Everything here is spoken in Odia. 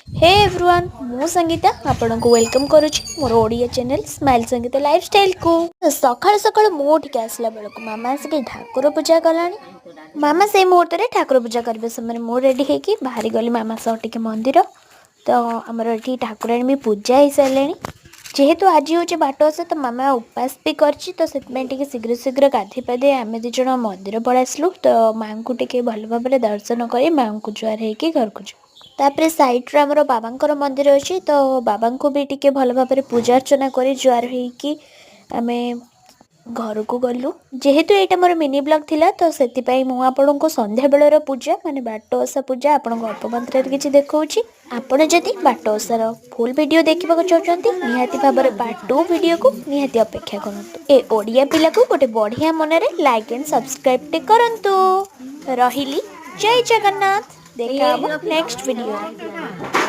ହେ ଏଭ୍ରିୱାନ୍, ମୁଁ ସଙ୍ଗୀତା ଆପଣଙ୍କୁ welcome କରୁଛି ମୋର ଓଡ଼ିଆ ଚ୍ୟାନେଲ୍ ସ୍ମାଇଲ୍ ସଙ୍ଗୀତା ଲାଇଫଷ୍ଟାଇଲ୍କୁ। ସକାଳୁ ସକାଳୁ ମୁଁ ଉଠିକି ଆସିଲା ବେଳକୁ ମାମା ଆସିକି ଠାକୁର ପୂଜା କଲାଣି। ମାମା ସେଇ ମୁହୂର୍ତ୍ତରେ ଠାକୁର ପୂଜା କରିବା ସମୟରେ ମୁଁ ରେଡ଼ି ହେଇକି ବାହାରି ଗଲି ମାମା ସହ ଟିକେ ମନ୍ଦିର। ତ ଆମର ଏଠି ଠାକୁରାଣୀ ବି ପୂଜା ହେଇସାରିଲେଣି। ଯେହେତୁ ଆଜି ହେଉଛି ବାଟ ଓଷା, ତ ମାମା ଉପାସ ବି କରିଛି, ତ ସେଥିପାଇଁ ଟିକେ ଶୀଘ୍ର ଶୀଘ୍ର ଗାଧେଇ ପାଧେଇ ଆମେ ଦୁଇ ଜଣ ମନ୍ଦିର ପଳେଇ ଆସିଲୁ। ତ ମାଆଙ୍କୁ ଟିକେ ଭଲ ଭାବରେ ଦର୍ଶନ କରି, ମାଆଙ୍କୁ ଜୁହାର ହେଇକି ଘରକୁ ଯିବୁ। ତାପରେ ସାଇଡ଼୍ରେ ଆମର ବାବାଙ୍କର ମନ୍ଦିର ଅଛି, ତ ବାବାଙ୍କୁ ବି ଟିକେ ଭଲ ଭାବରେ ପୂଜା ଅର୍ଚ୍ଚନା କରି, ଜୁହାର ହେଇକି ଆମେ ଘରକୁ ଗଲୁ। ଯେହେତୁ ଏଇଟା ମୋର ମିନି ବ୍ଲଗ୍ ଥିଲା, ତ ସେଥିପାଇଁ ମୁଁ ଆପଣଙ୍କୁ ସନ୍ଧ୍ୟାବେଳର ପୂଜା, ମାନେ ବାଟ ଓଷା ପୂଜା ଆପଣଙ୍କୁ ଅଳ୍ପ ମାତ୍ରାରେ କିଛି ଦେଖାଉଛି। ଆପଣ ଯଦି ବାଟ ଓଷାର ଫୁଲ୍ ଭିଡ଼ିଓ ଦେଖିବାକୁ ଚାହୁଁଛନ୍ତି, ନିହାତି ଭାବରେ ପାର୍ଟ 2 ଭିଡ଼ିଓକୁ ନିହାତି ଅପେକ୍ଷା କରନ୍ତୁ। ଏ ଓଡ଼ିଆ ପିଲାକୁ ଗୋଟେ ବଢ଼ିଆ ମନରେ ଲାଇକ୍ ଆଣ୍ଡ ସବସ୍କ୍ରାଇବ୍ କରନ୍ତୁ। ରହିଲି, ଜୟ ଜଗନ୍ନାଥ। ଦେଖା ହବ ନେକ୍ସଟ ଭିଡ଼ିଓ।